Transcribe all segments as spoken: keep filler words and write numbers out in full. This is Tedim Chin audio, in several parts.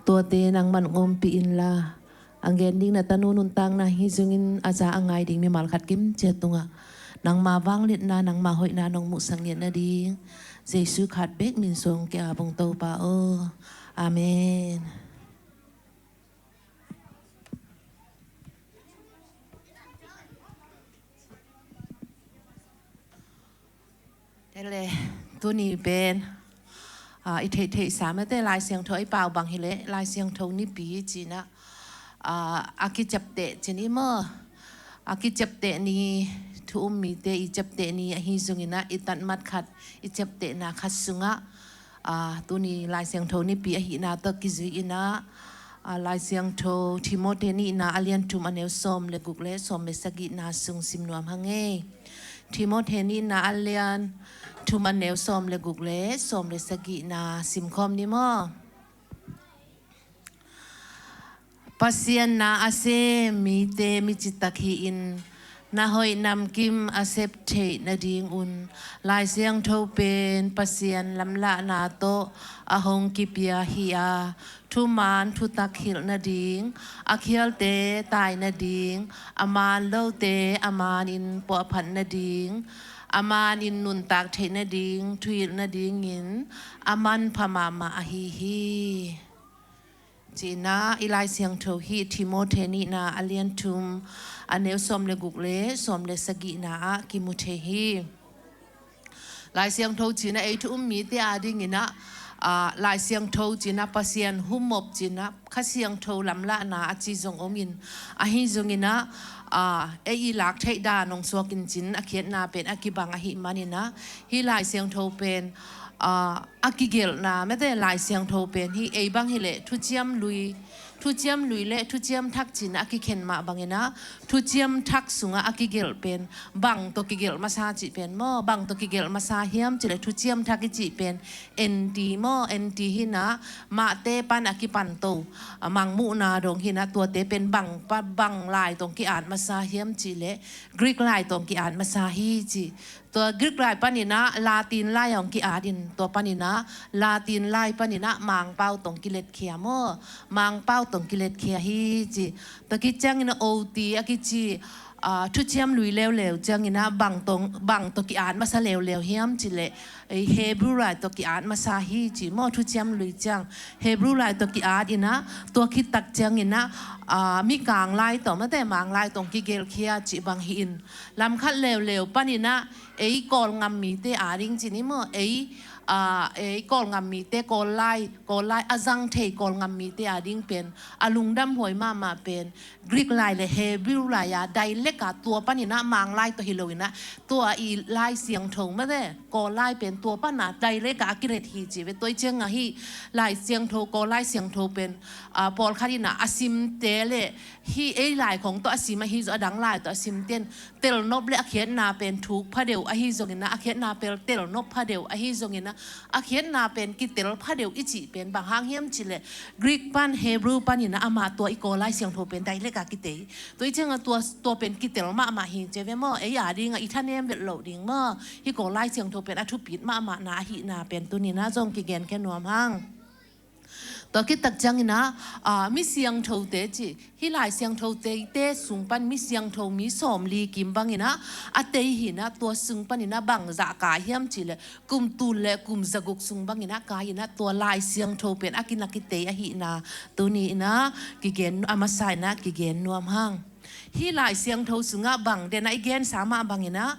Tuate nangman hong ompih inla, a gen ding na tanu nuntakna hi zongin a za a ngai ding mimal khat kimciat tungah nangma vangliatna, nangma hoihna nong muhsak ngiat nading Jesu khat bek min suang kei a, bang Topa aw. Amen. Tele, tuni pen, ah, i theihtheihsa mate Lai Siangtho i pau bang hileh Lai Siangtho nipi cinah, ah, a kiciapteh cin i maw. A kiciapteh ni, thu um mite i ciapteh ni ahi zonginah i tatmat khat, i ciaptehna khat sungah, ah, tuni Lai Siangtho nipi ahihna tawh kizui inah, ah, Lai Siangtho Timothy nihna a lian thum a neu sawm le guk le sawm le sagihna sung sim nuam hang ei. Timothy nihna a lian thum a neu sawm le guk le sawm le sagihna simkhawm ni maw. Pasian na a sem mite mi citak hi-in na hoih namkim a sep theih nadingun Lai Siangtho pen Pasian lamlahna tawh a hong kipia hi-a, thuman thutak hilh nading, a khialte tai nading, a man lote a manin puahphat nading, a manin nuntak theih nading, thuhilh nadingin a manpha mahmah ahi hi. Cinah i Lai Siangtho hi Timothy nihna a lian thum a neu sawm le guk le sawm le sagihna ah kimu thei hi. Lai Siangtho cinah ei thu um mite a dinginah, ah, Lai Siangtho cinah Pasian humop cinah Kha Siangtho lamlahna a ci zong omin, ahi zonginah, ah, ei i lak theih dan hong suakin cin a khiatna pen a kibang ahi maninah, hi Lai Siangtho pen, ah, a kigelhna mate Lai Siangtho pen hi ei bang hileh thuciam lui, thuciam lui le thuciam thak cinah a kikhen mah banginah, thuciam thak sungah a kigelh pen bang tawh kigelh masa cih pen maw, bang tawh kigelh masa hiam cileh thuciam thak i cih pen N T maw, N T hinah mahte pan a kipanto, a mangmuhna dong hinah tuate pen bang, bang lai tawh ki-at masa hiam cileh Greek lai tawh ki-at masa hi ci. Tua Greek lai paninah Latin lai hong ki-atin, tua paninah Latin lai paninah Mangpau tawh kiletkhia maw, Mangpau tawh kiletkhia hi ci. Tua khit ciangin O T a kici, ah, thuciam lui leuleu cianginah bang tawh, bang tawh ki-at masa leuleu hiam cileh, ei, Hebrew lai tawh ki-at masa hi ci maw, thuciam lui ciang Hebrew lai tawh ki-at inah, tua khit tak cianginah, ah, Mikang lai tawh mate Mang lai tawh kigelhkhia cih bang hi-in, lamkhat leuleu paninah ei Kawlngam mite a ding cin i maw, ei, ah, ei Kawlngam mite, Kawl lai, Kawl lai a zang thei Kawlngam mite a ding pen a lungdam huai mahmah pen Greek lai le Hebrew lai a direct a tua paninah Mang lai tawh hi loinah tua i Lai Siangtho mate Kawl lai pen tua pana direct a a kilet hi ci ve. Tua i ciangah hi Lai Siangtho, Kawl Lai Siangtho pen, ah, pawlkhat inah a simte le hi ei lai khong tawh a sim ahi zong, a dang lai tawh a simten telnop le a khiatna pen thuk phadeuh ahi zonginah, a khiatna pen telnop phadeuh ahi zonginah, a khiatna pen kitel phadeuh i cih pen bang hang hiam cileh Greek pan, Hebrew paninah amah tua i Kawl Lai Siangtho pen direct a kitei. Tua i ciangah tua, tua pen kitel mahmah hi ci ve maw, ei a dingah i thanem vet loh ding maw, hi Kawl Lai Siangtho pen a thupit mahmahna ahihna pen tuninah zong kigenkhia nuam hang. Tua khit tak cianginah, ah, mi siangthote ci, hi Lai Siangthote te sung pan mi siangtho mi sawmli kim banginah a tei hinah, tua sung paninah bang zah kai hiam cileh kum tul le kum zaguk sung banginah kai inah tua Lai Siangtho pen a kina kitei ahihna tuni inah kigen, a masa inah kigen nuam hang. Hi Lai Siangtho sungah bang den a i gensa mah banginah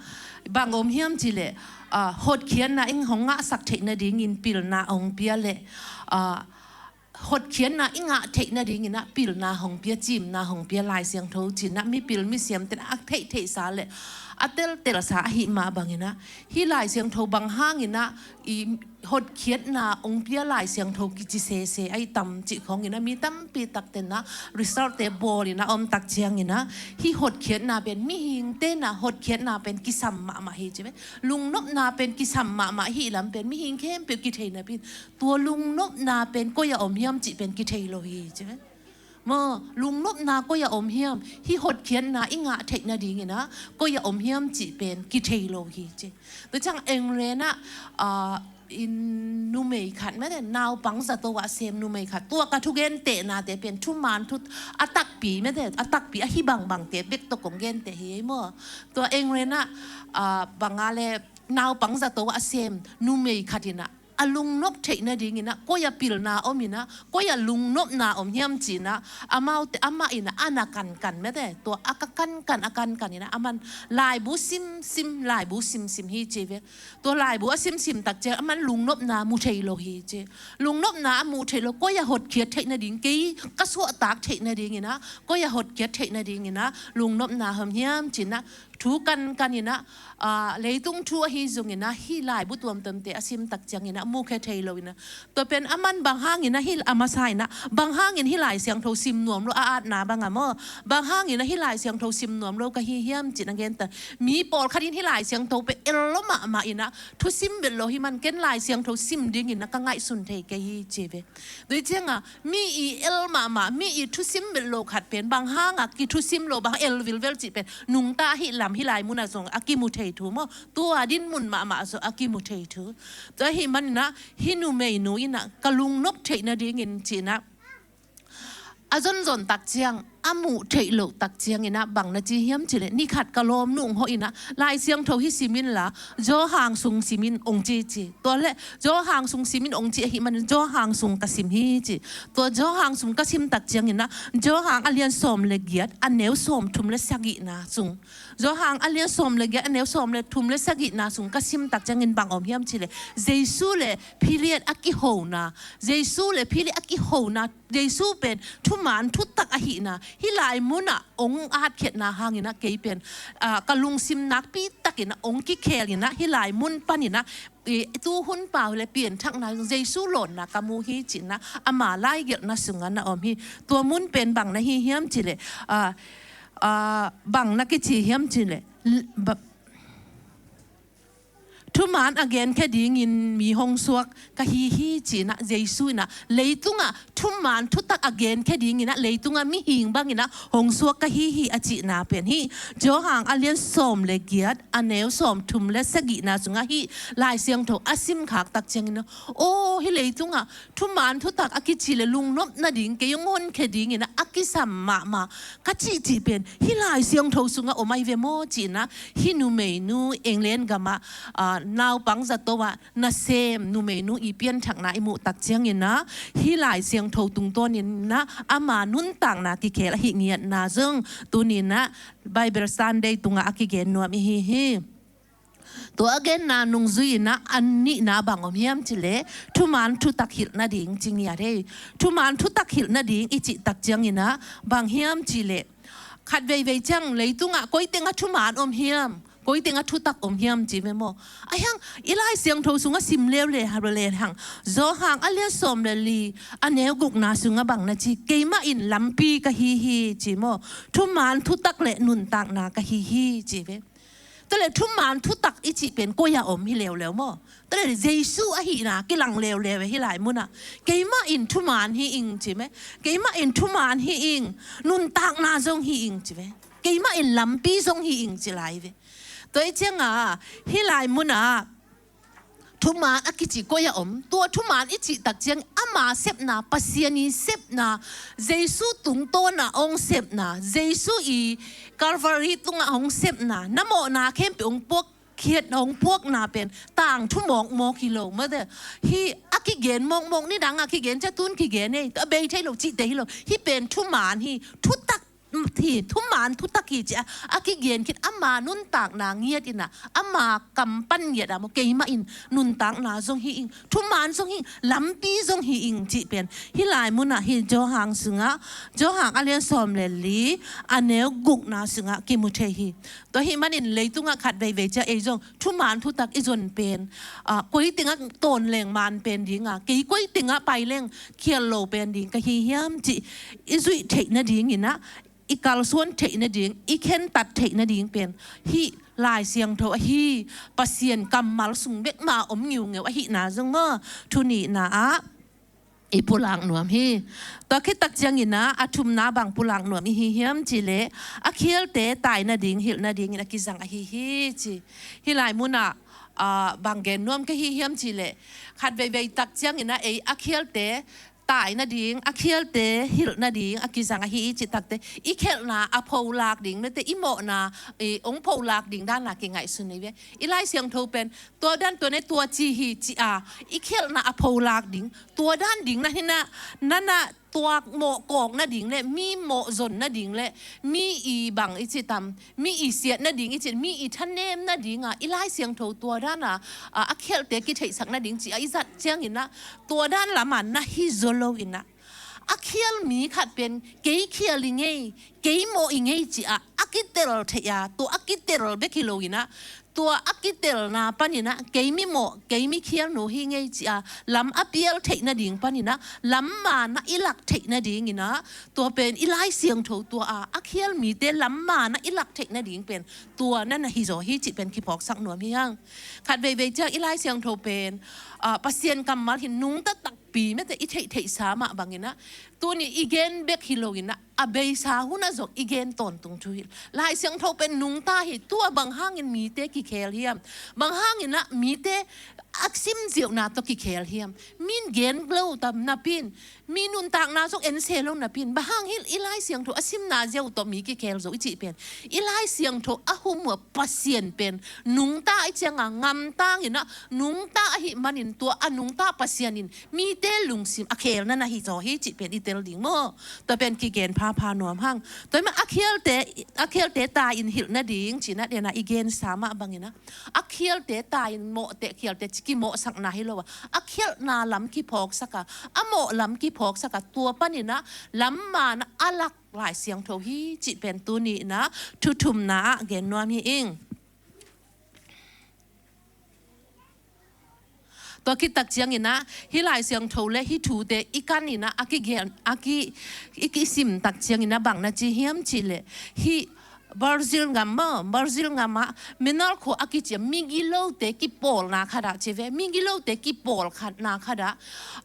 bang om hiam cileh, ah, hotkhiatna i hong ngahsak theih nadingin pilna hong pia le, ah, hotkhiatna i ngah theih nadinginah pilna hong pia, cimna hong pia Lai Siangtho cinah mipil misiamten a theihtheihsa le a teltelsa ahi mah banginah hi Lai Siangtho bang hanginah i hotkhiatna hong pia Lai Siangtho kici sese ahi tam cih khonginah mi tampi taktenah result te bawlinah a om tak cianginah hi hotkhiatna pen mihingtenah hotkhiatna pen kisam mahmah hi ci ve. Lungnopna pen kisam mahmah hi lam pen mihing khempeuh kithei napi, tua lungnopna pen koi a om hiam cih pen kithei lo hi ci ve. Maw, lungnopna koi a om hiam, hi hotkhiatna i ngah theih nadinginah koi a om hiam cih pen kithei lo hi ci. Tua ciang England ah, ah, in numei khat mete, naupang zato ah a sem numei khat, tua ka thugentehnate pen thuman thu a takpi mete, a takpi ahi bangbangte bek tawh kong gente hi maw. Tua England ah, ah, bang a le naupang zato ah a sem numei khat in ah a lungnop theih nadingin ah koi ah pilna om in ah, koi ah lungnopna om hiam ci-in ah, amaute, amah in ah a na kankan mete, tua a ka kankan, a kankan in ah aman laibu simsim, laibu simsim hi ci ve. Tua laibu a simsim tak ciang aman lungnopna mu thei lo hi ci. Lungnopna a muh theih lo, koi ah hotkhiat theih nading, kei ka suahtak theih nadingin ah, koi ah hotkhiat theih nadingin ah lungnopna om hiam ci-in ah thu kankan in ah, ah, leitung thu ahi zongin ah hih laibu tuamtuamte a sim tak ciangin ah mukhia thei lo in ah, tua pen aman bang hangin ah hih a masa in ah, bang hangin hih Lai Siangtho sim nuam lo a atna bang a maw, bang hangin ah hih Lai Siangtho sim nuam lo ka hi hiam ci-in a gen ta. Mi pawlkhat in hih Lai Siangtho pen el lo mahmah in ah, thusim bel lo hi man, ken Lai Siangtho sim dingin ah ka ngaihsun thei kei hi ci ve. Tua ciang a mi i el mahmah, mi i thusim bel lo khat pen bang hang a kithusim lo, bang el vilvel cih pen nungta hih lam hih lai mun ah zong a kimu thei thu maw. Tua dinmun mahmah zong a kimu thei thu. Tua ahih manin ah hih numeinu in ah ka lungnop theih nadingin ci-in ah a zonzon tak ciang, a muh theih loh tak ciangin ah bang na ci hiam cih leh, ni khat ka lawmnu hong hawh in ah, Lai Siangtho hih sim inla, Johan sung sim in, hong ci ci. Tua leh Johan sung sim in hong ci ahih manin Johan sung ka sim hi ci. Tua Johan sung ka sim tak ciangin ah Johan a lian sawm le giat, a neu sawmthum le sagihna sung, Johan a lian sawm le giat, a neu sawm le thum le sagihna sung ka sim tak ciangin bang om hiam cih leh, Jesu le Philip a kihona, Jesu le Philip a kihona, Jesu pen thuman thutak ahihna, hih lai mun ah hong atkhiatna hangin ah kei pen, ah, ka lungsim nakpi takin ah hong kikhel in ah, hih lai mun panin ah, i, tuhun pau le pianthakna, Jesu lawnna ka mu hi ci-in ah ama laigelhna sungah na om hi. Tua mun pen bang na hi hiam cih leh, ah, ah, bang na kici hiam cih leh, l-, ba-, thuman a genkhia dingin mi hong suak ka hi hi ci-in ah, Jesu in ah leitungah thuman thutak a genkhia dingin ah, leitungah mihing bangin ah hong suak ka hi hi a cihna pen hih Johan a lian sawm le giat, a neu sawmthum le sagihna sungah hih Lai Siangtho a simkhak tak ciangin ah, aw, hih leitungah thuman thutak a kici le lungnop nading, kei hong honkhia dingin ah a kisam mahmah ka cihcih pen hih Lai Siangtho sungah om ahi ve maw ci-in ah, hih numeinu England gamah, ah, naupang zato ah nasem numeinu i pianthakna i muh tak ciangin ah, hih Lai Siangtho tungtawnin ah ama nuntakna kikhel ahih ngiatna zong tuni-in ah Bible Sunday tungah a kigen nuam i hi hi. Tua a genna nungzui-in ah a nihna bang om hiam cih leh, thuman thutak hilh nading ci ngiat hi. Thuman thutak hilh nading i cih tak ciangin ah bang hiam cih leh, khat veivei ciang leitungah koi tengah thuman om hiam, koi tengah thutak om hiam ci ve maw. Ahih hang i Lai Siangtho sungah sim leuleu ha, le hang, Johan a lian sawm le li, a neu gukna sungah bang na ci, keimah in lampi ka hi hi ci maw. Thuman thutak le nuntakna ka hi hi ci ve. Tua leh thuman thutak i cih pen koi ah om hi leuleu maw. Tua leh Jesu ahihna kilang leuleu e hih lai munah. Keimah in thuman hi ing ci ve. Keimah in thuman hi ing, nuntakna zong hi ing ci ve. Keimah in lampi zong hi ing ci lai ve. Tua hi ciangah hih lai munah thuman a kici koi ah om. Tua thuman i cih tak ciang ama sepna, Pasian i sepna, Jesu tungtawn ah hong sepna, Jesu i Calvary tungah hong sepna, na mawhna khempeuh hong puak khiat, hong puakna pen tangthu mawkmawk hi lo mate. Hih a kigen mawkmawk, nidang a kigen, ciatun kigen ei, a bei thei lo cihte hi lo. Hih pen thuman hi, thutak hi, thuman thutak hi ci a, a kigen khit ama nuntakna ngiat in ah, ama kam pan ngiat ah maw, keimah in nuntakna zong hi ing, thuman zong hi ing, lampi zong hi ing cih pen hih lai munah hih Johan sungah, Johan a lian sawm le li, a neu gukna sungah kimu thei hi. Tua hih manin leitungah khat veivei ciah ei zong thuman thutak i zon pen, ah, koi tengah tawn leng man pen ding a, kei koi tengah pai leng khial lo pen ding ka hi hiam cih i zuih theih nadingin ah, i kalsuan theih nading, i khentat theih nading pen hih Lai Siangtho ahi, Pasian kammal sung bek mah om ngiungeu ahihna zong maw, thu nihna ah i pulak nuam hi. Tua khit tak ciangin ah, a thumna bang pulak nuam i hi hiam cih leh, a khialte tai nading, hilh nadingin a kizang ahi hi ci. Hih lai munah, Aa, bang gen nuam ka hi hiam cih leh, khat veivei tak ciangin ah ei a khialte tai nading, a khialte hilh nading a kizang ahi i cih takteh, i khialhna a pholak ding, mate i mawhna, i hong pholak ding dan a kingaihsun hi ve. I Lai Siangtho pen tua dan, tua ne tua ci hi ci a, i khialhna a pholak ding, tua dan ding na hi na, na na tua mawh kawk nading le, mi mawh zon nading le, mi i bang i cih tam, mi i siat nading i cih, mi i thanem nading a, i Lai Siangtho tua dan a, a, a khialte kitheihsak nading ci a i zat ciangin ah, tua dan lam a na hi zaw lo in ah, a khial mi khat pen kei khial i ngei, kei mawh i ngei ci a, a kitel theih a, tua a kitel bek hi lo in ah, tua a kitelna panin ah, kei mi mawh, kei mi khialnu hi ngei ci a, lam a pial theih nading panin ah, lam man a i lak theih nadingin ah, tua pen i Lai Siangtho tua a, a khial mite lam man a i lak theih nading pen, tua na na hi zaw hi cih pen kiphawksak nuam hi hang. Khat veivei ciang i Lai Siangtho pen, ah, Pasian kammal hi nungta takpi, mate i theihtheihsa mah bangin ah, tuni i gen bek hi lo in ah, a beisa hun ah zong i gen tawntung thu hi. Lai Siangtho pen nungta hi, tua bang hangin mite kikhel hiam? Bang hangin ah mite a sim ziauhna tawh kikhel hiam? Min gen lo tam napi in, mi nuntakna zong en se lo napi in, bang hang hi i Lai Siangtho a simna ziau tawh mi kikhel zo i cih pen, i Lai Siangtho a hum uh a Pasian pen nungta i ciang a ngamtang in ah, nungta ahih manin tua a nungta Pasian in mite lungsim a khelna na hi zaw hi cih pen i tel ding maw? Tua pen kigen phapha nuam hang. Tua hi mah a khialte, a khialte tai in hilh nading cih na den a i gensa mah bangin ah, a khialte tai in mawhte khialte ci kimawhsakna hi lo a, a khialhna lam kiphawksak a, a mawh lam kiphawksak a, tua panin ah lam man a a lak Lai Siangtho hi cih pen tuni in ah thu thumna ah gen nuam hi ing. Tua khit tak ciangin ah, hih Lai Siangtho le hih thute i kan in ah, a kigen, a ki, i kisim tak ciangin ah bang na ci hiam cih leh, hih Brazil gam maw, Brazil gam ah Manaus khua a kici a migilote kipawlna khat ah ci ve, migilote kipawlkhatna khat ah,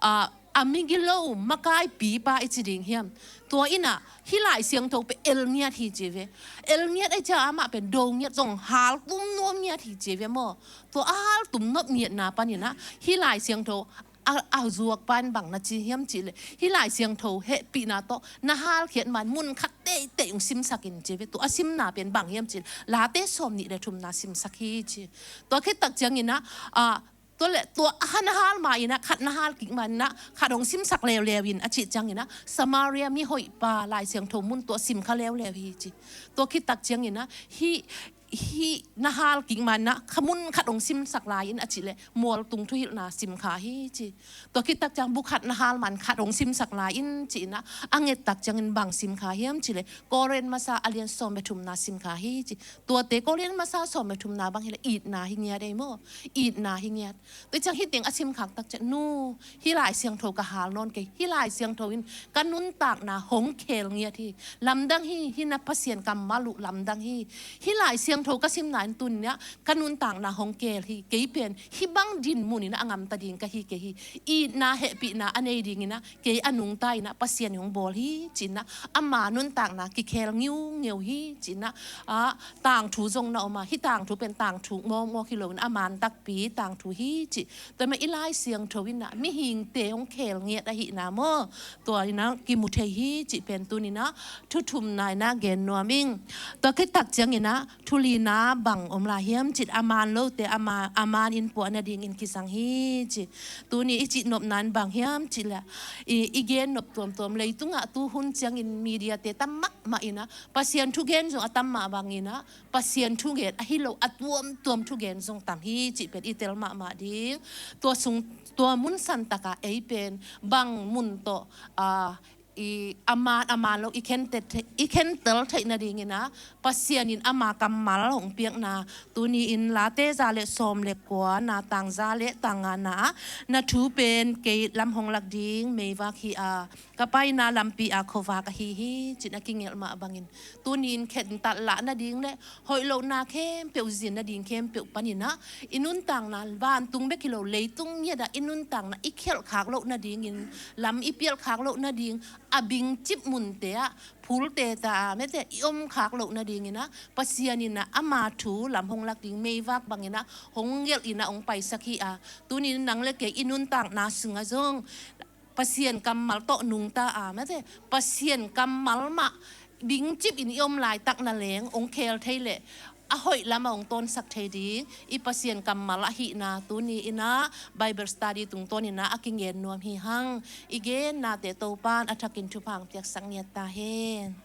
ah, a migilo makaipipa i ci ding hiam, tua in ah hih Lai Siangtho pen el ngiat hi ci ve. El ngiat a i ciang amah pen do ngiat zong hal tum nuam ngiat hi ci ve maw. Tua a hal tum nop ngiatna panin ah hih Lai Siangtho a, a zuak pa in bang na ci hiam cih leh, hih Lai Siangtho hehpihna tawh na halkhiat man mun khat teitei hong simsak in ci ve. Tua a simna pen bang hiam cih leh, Late sawmnih le thumna simsak hi ci. Tua khit tak ciangin ah, ah, tua le, tua a khat na hal ma in ah, khat na hal kik ma in ah, khat hong simsak leuleu in a cih ciangin ah, Samaria mihoihpa Lai Siangtho mun tua simkha leuleu hi ci. Tua khit tak ciangin ah, hih, hih na hal kik ma in ah, kha mun khat hong simsak lai in a cih leh, mualtung thuhilhna simkha hi ci. Tua khit tak ciang bu khat na hal ma in khat hong simsak lai in ci in ah, a nget tak ciangin bang simkha hiam cih leh, Korin Masa a lian sawm le thumna simkha hi ci. Tuate Korin Masa sawm le thumna bang hi leh itna hi ngiat ei maw. Itna hi ngiat. Tua ciang hih teng a simkhak tak ciang, nu, hih Lai Siangtho ka hal nawn kei. Hih Lai Siangtho in ka nuntakna hong khel ngiat hi. Lamdang hi, hih na Pasian kammal uh lamdang hi. Hih Lai Siangtho ka simna in tuni ah ka nuntakna hong khel hi. Kei pen hih bang dinmun in ah a ngamta ding ka hi kei hi. Itna hehpihna a nei ding in ah kei a nungta in ah Pasian in hong bawl hi ci in ah, ama nuntakna kikhel ngiungeu hi ci in ah, ah, tangthu zong na om a, hih tangthu pen tangthu mawkmawk hi lo in, a man takpi tangthu hi ci. Tua mah i Lai Siangtho in ah mihingte hong khel ngiat ahihna maw, tua in ah kimu thei hi cih pen tuni in ah thu thumna in ah gen nuam ing. Tua khit tak ciangin ah thu lina bang om lai hiam cih, a man lote a ma-, a man in puah nadingin kisang hi ci. Tuni i cihnopna in bang hiam cih leh, i, i gennop tuamtuam, leitungah tuhun ciangin mediate tam mahmah in ah, Pasian thugen zong a tam mah bangin ah, Pasian thugen ahi lo a tuamtuam thugen zong tam hi cih pen i tel mahmah ding. Tua sung, tua mun santak ah ei pen bang mun tawh, ah, i a man, a man lo i khentel theih, i khentel theih nadingin ah, Pasian in ama kammal hong piakna, tuni in Late za le sawm le kua na, tang za le tang ngana ah, na thu pen kei lam hong lak ding meivak hi a, ka paina lampi a khuavak ahi hi ci in a kigelh mah bangin, tuni in khentat lah nading le hoih lohna khempeuh zin nading khempeuh panin ah, i nuntakna vantung bek hi lo, leitung ngiat ah i nuntakna i khialhkhak loh nadingin, lam i pialhkhak loh nading, a bingcip munte ah phulte ta a, mete, i om khak loh nadingin ah Pasian in ah ama thu lam hong lak ding meivak bangin ah hong gelh in ah hong paisak hi a. Tuni-in nang le kei i nuntakna sungah zong Pasian kammal tawh nungta a, mete, Pasian kammal mah bingcip in i om laitak na leng hong khel thei leh a hoih lamah hong tawnsak thei ding i Pasian kammal ahihna tuni-in ah Bible study tungtawnin ah a kingen nuam hi hang. I gennate Topan a thakin thupha hong piaksak ngiat ta hen.